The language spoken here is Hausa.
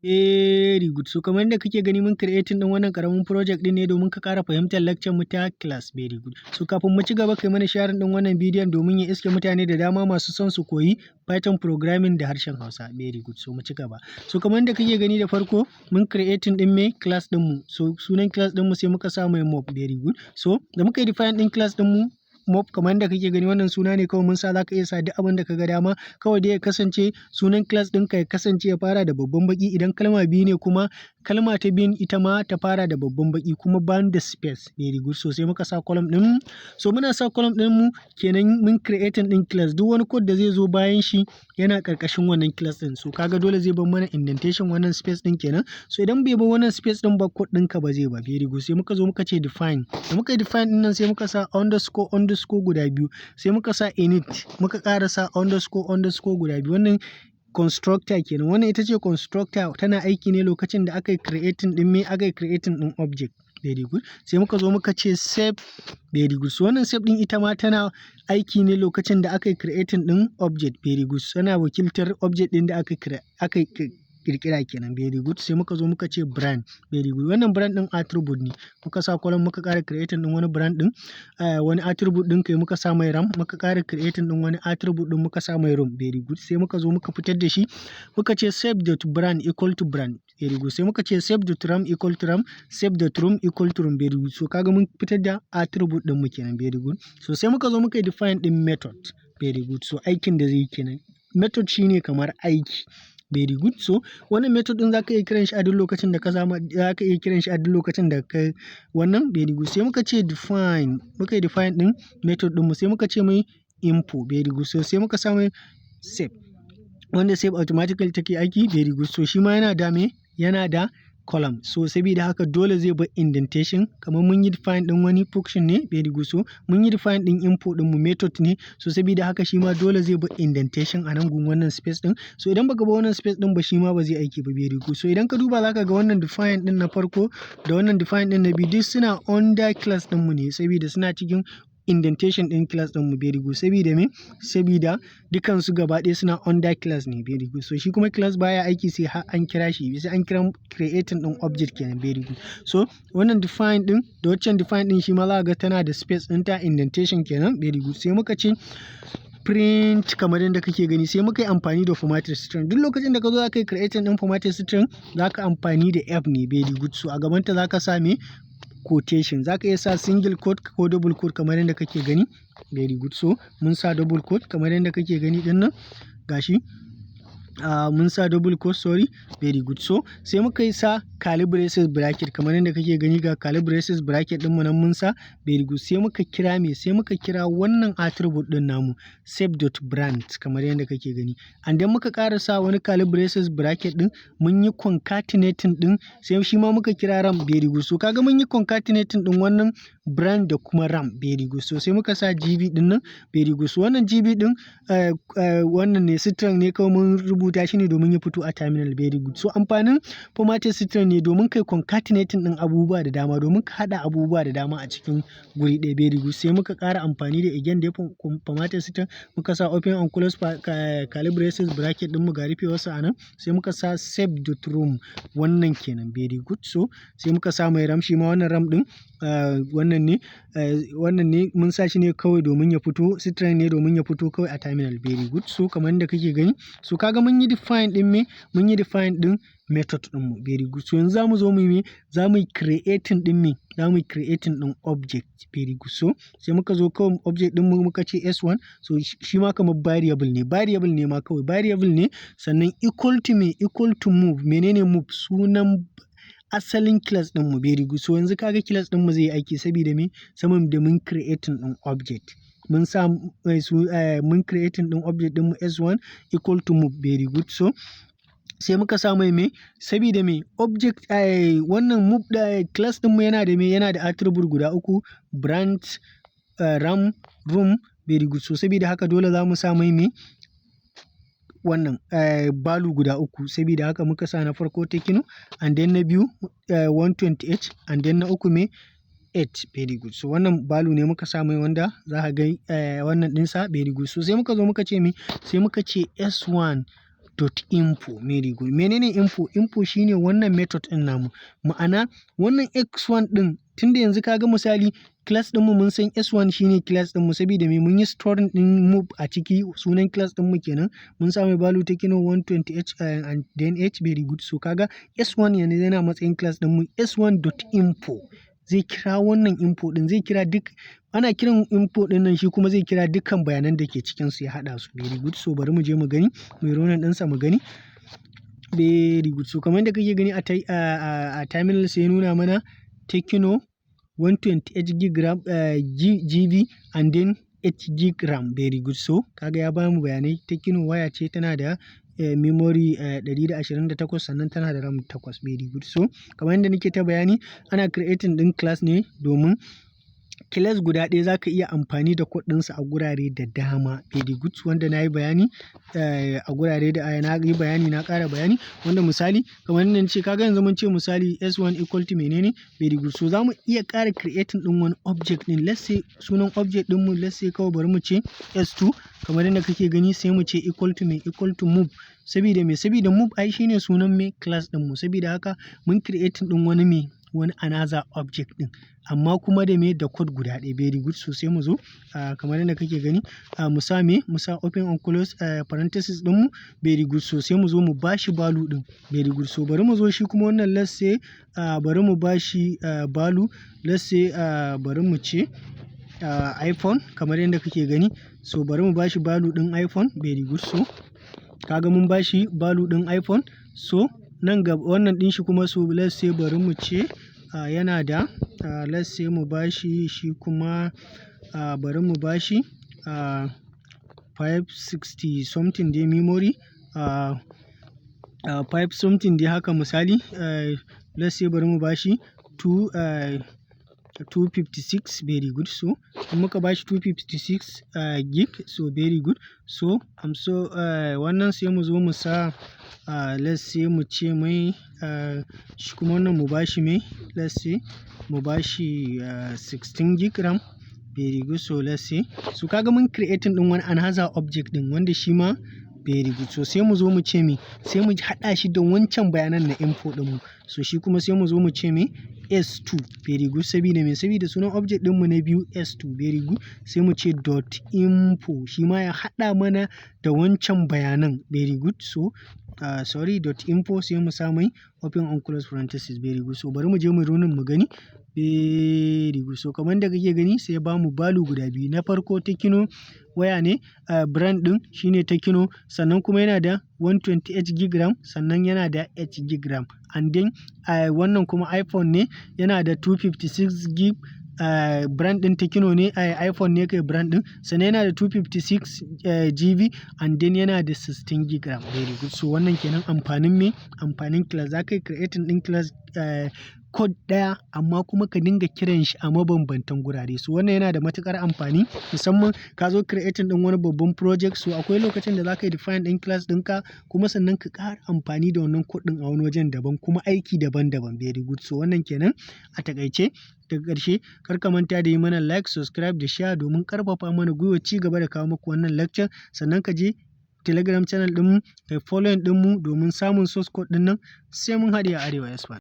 Very good. So kamar yadda kake gani, mun creating din wannan karamin project din ne domin ka ƙara fahimtar lecture mu ta class. Very good. So kafin mu ci gaba, kai mana sharing din wannan bidiyon domin ya iske mutane da dama masu son su koyi Python programming da harshen Hausa. Very good. So mu ci gaba. So kamar yadda kake gani, da farko mun creating din me? Class din mu. So sunan class din mu sai muka sa mai mob. Very good. So da muka yi define din class din mu mob, kamar yadda kake gani, wannan suna ne kawai mun sa. Zaka iya sa duk abin da ka ga dama, kawai dai ya kasance sunan class ɗinka ya kasance ya fara da babban baki. Idan kalma biyu ne kuma, kalma ta biyun ita ma ta fara da babban baki, kuma ban da space. Very good. So sai muka sa colon ɗin. So muna sa colon ɗin mu kenan, mun creating ɗin class. Duk wani code da zai zo bayan shi yana ƙarƙashin wannan class ɗin. So kaga dole zai bar mana indentation, wannan space ɗin kenan. So idan bai bar wannan space ɗin ba, code ɗinka ba zai ba. Very good. Sai muka zo muka ce define. Da muka yi define ɗin nan, sai muka sa underscore underscore guda biyu, sai muka sa init, muka ƙara sa underscore underscore guda biyu. Wannan constructor kenan. Wannan ita ce constructor, tana aiki ne lokacin da aka yi creating din me? Aka yi creating din object. Very good. Sai muka zo muka ce self. Very good. So wannan self din ita ma tana aiki ne lokacin da aka yi creating din object. Very good. Tana wakiltar object din da aka kirkira kenan. Very good. Sai muka zo muka ce brand. Very good. Wannan brand din attribute ne. Muka sa colon, muka ƙara creating din wani brand din, wani attribute din kai, muka sa mai ram. Muka ƙara creating din wani attribute din, muka sa mai room. Very good. Sai muka zo muka fitar da shi, muka ce self dot brand equal to brand. Very good. Sai muka ce self dot ram equal to ram, self dot room equal to room. Very good. So kaga mun fitar da attribute din mu kenan. Very good. So sai muka zo muka yi define din method. Very good. So aikin da zai yi kenan. Method shine kamar aiki. Very good. So wannan method din zaka iya kiran shi a duk lokacin da ka zama, zaka iya kiran shi a duk lokacin da ka wannan. Very good. Sai muka ce define, muka yi define din method din mu, sai muka ce mai info. Very good. So sai muka sa mai self, wanda self automatically take aiki. Very good. So shi ma yana da me? Yana da colon. So saboda haka dole zai bar indentation, kamar mun yi define din wani function ne. Very good. So mun yi define din info din mu, method ne. So saboda haka shi ma dole zai bar indentation a nan gun, wannan space din. So idan baka bar wannan space din ba, shi ma ba zai aiki ba. Very good. So idan ka duba, zaka ga wannan define din na farko da wannan define din na biyu duk suna under class din mu ne, saboda suna cikin indentation din class din mu. Very good. Saboda me? Saboda dukan su gaba ɗaya suna under class ne. Very good. So shi kuma class baya aiki sai har an kira shi, sai an kira creating din object kenan. Very good. So wannan define din da waccan define din, shi ma za ga tana da space ɗinta, indentation kenan. Very good. Sai muka ce print, kamar yadda kake gani. Sai muka yi amfani da formatted string. Duk lokacin da ka zo za ka yi creating din formatted string, za ka amfani da f ne. Very good. So a gabanta za ka sa me? Quotation. Za ka iya sa single quote ko double quote, kamar yadda kake gani. Very good. So mun sa double quote, kamar yadda kake gani din nan. Gashi mun sa double quote, sorry. Very good. So sai muka yi sa curly braces bracket, kamar yadda kake gani. Ga curly braces bracket din mu nan mun sa. Very good. Sai muka kira me? Sai muka kira wannan attribute din namu, self.brand, kamar yadda kake gani. And then muka ƙara sa wani curly braces bracket din, mun yi concatenating din. Sai shi ma muka kira ram. Very good. So kaga mun yi concatenating din wannan brand da kuma ram. Very good. So sai muka sa gb din nan. Very good. So wannan gb din wannan ne, string ne, kawai mun rubuta shi ne domin ya fito a terminal. Very good. So amfanin formatted string ne domin kai concatenating din abubuwa da dama, domin ka hada abubuwa da dama a cikin guri ɗaya. Very good. Sai muka ƙara amfani da again da formatted string, muka sa open and close curly braces bracket din mu, ga rufewarsa a nan. Sai muka sa self.room, wannan kenan. Very good. So sai muka sa mai ram. Shi ma wannan ram din wannan ne mun sa shi ne kawai domin ya fito, string ne domin ya fito kawai a terminal. Very good. So kamar yadda kake gani, so kaga mun yi define din me? Mun yi define din method din mu. Very good. So yanzu zamu zo mu yi me? Zamu yi creating din me? Zamu yi creating din object. Very good. So sai muka zo kawai object din mu, muka ce s1. So shi ma kamar variable ne, variable ne ma kawai, variable ne. Sannan equal to me? Equal to move. Menene move? Sunan asalin class din mu. Very good. So yanzu kaga class din mu zai yi aiki. Saboda me? Saboda mun creating din object, mun sa su, mun creating din object din mu s1 equal to move. Very good. So sai muka sa mai me? Saboda me? Object, wannan move da class din mu yana da me? Yana da attribute guda uku: brand, ram, room. Very good. So saboda haka dole za mu sa mai me? Wannan value guda uku. Saboda haka muka sa na farko Tecno, and then na biyu 128, and then na uku me? 8. Very good. So wannan value ne muka sa mai wanda za ka ga wannan ɗinsa. Very good. So sai muka zo muka ce me? Sai muka ce s1. Dot info, very good. Menene info? Info shine wannan method ɗin namu. Ma'ana wannan s1 ɗin, tunda yanzu kaga misali class ɗinmu, mun san s1 shine class ɗinmu, saboda me? Mun yi storing ɗin move a ciki, sunan class ɗinmu kenan. Mun sa mai value Tecno 120H and then h, very good. So kaga s1 yanzu yana matsayin class ɗinmu. S1 dot info zai kira wannan info ɗin, zai kira duk, ana kiran info ɗin nan, shi kuma zai kira dukkan bayanan da ke cikin su, ya haɗa su. Very good. So bari mu je mu gani, mu yi running ɗinsa mu gani. Very good. So kamar yadda kake gani a terminal, sai ya nuna mana Tecno 128 gig RAM, GB and then 8 gig RAM. Very good. So kaga ya bamu bayanai, Tecno waya ce, tana da memory 128, sannan tana da RAM 8. Very good. So kamar yadda nake ta bayani, ana creating ɗin class ne domin class guda ɗaya za ka iya amfani da code ɗinsa a gurare da dama. Very good. Wanda na yi bayani a gurare da na yi bayani, na ƙara bayani, wanda misali kamar yadda ce, kaga yanzu mun ce misali s1 equal to menene? Very good. So za mu iya ƙara creating ɗin wani object ɗin. Let's say sunan object ɗin mu, let's say kawai bari mu ce s2, kamar yadda kake gani, sai mu ce equal to me? Equal to move. Sabida me? Sabida move ai shine sunan me? Class ɗin mu. Sabida haka mun creating ɗin wani me? Wani another object ɗin, amma kuma da me? Da code guda ɗaya. Very good. So sai mu zo, kamar yadda kake gani, mu sa me? Mu sa open and close parenthesis ɗin mu. Very good. So sai mu zo mu bashi value ɗin. Very good. So bari mu zo shi kuma wannan, let's say bari mu bashi value, let's say bari mu ce iPhone, kamar yadda kake gani. So bari mu bashi value ɗin iPhone. Very good. So kaga mun bashi value ɗin iPhone. So nan gaba wannan ɗin shi kuma, so let's say bari mu ce yana da let's say mu bashi shi kuma, bari mu bashi 560 something dai memory, 5 something dai haka misali. Let's say bari mu bashi 2 256. Very good. So in muka bashi 256 gig, so very good. So I'm so wannan sai mu zo mu sa, let's say mu ce mai shi kuma wannan mu bashi mai? Let's say mu bashi 16 gig RAM. Very good. So let's say, so kaga mun creating din wani another object din, wanda shi ma, very good. So sai mu zo mu ce me? Sai mu haɗa shi da wancan bayanan na info ɗin mu. So shi kuma sai mu zo mu ce me? S2. Very good. Sabida me? Sabida sunan object ɗin mu na biyu S2. Very good. Sai mu ce dot info, shi ma ya haɗa mana da wancan bayanan. Very good. So sorry, dot info, sai mu sa mai open and close parenthesis. Very good. So bari mu je mu running mu gani. Very good. So kamar da kake gani, sai ya bamu value guda biyu. Na farko Tecno waya ne, brand ɗin shine Tecno, sannan kuma yana da 128 gig RAM, sannan yana da 8 gig RAM. And then wannan kuma iPhone ne, yana da 256 gig, brand ɗin Tecno ne, iPhone ne kai brand ɗin, sannan yana da 256 GB and then yana da 16 gig RAM. Very good. So wannan kenan amfanin me? Amfanin class. Za ka yi creating ɗin class, code ɗaya, amma kuma ka dinga kiran shi a mabambantan gurare. So wannan yana da matuƙar amfani, musamman ka zo creating ɗin wani babban project. So akwai lokacin da za ka yi define ɗin class ɗinka, kuma sannan ka ƙara amfani da wannan code ɗin a wani wajen daban, kuma aiki daban daban. Very good. So wannan kenan a taƙaice. Daga ƙarshe, kar ka manta da yi mana like, subscribe da share domin ƙarfafa mana gwiwa ci gaba da kawo muku wannan lecture. Sannan ka je Telegram channel ɗinmu, kai following ɗinmu domin samun source code ɗin nan. Sai mun haɗe a Arewa Expert.